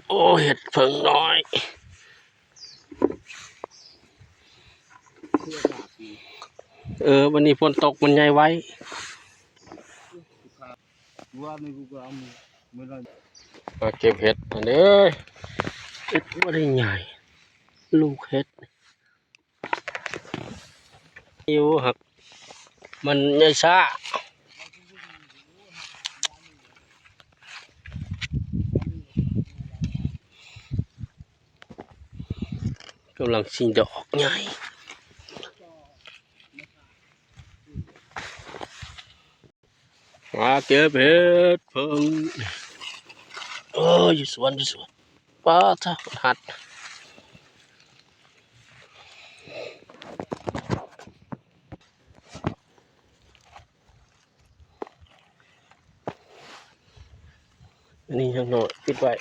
ໂອ້ ເຫັດເຜິ້ງນ້ອຍ. ເອີ ວັນນີ້ຝົນຕົກມັນໃຫຍ່ໄວ. ມາເກັບເຫັດຫັ້ນເດີ. ເຫັດບໍ່ໄດ້ໃຫຍ່ ລູກເຫັດ ຢູ່ ຫາກມັນໃຫຍ່ຊ້າ. ກຳລັງຊິດອກໃຫຍ່. ມາເກັບເຫັດເຜິ້ງ. ເອີ ຢູ່ສວນ ຢູ່ສວນ. ປາດ ທັດ ອັນນີ້ຍັງນ້ອຍ ປິດໄວ້.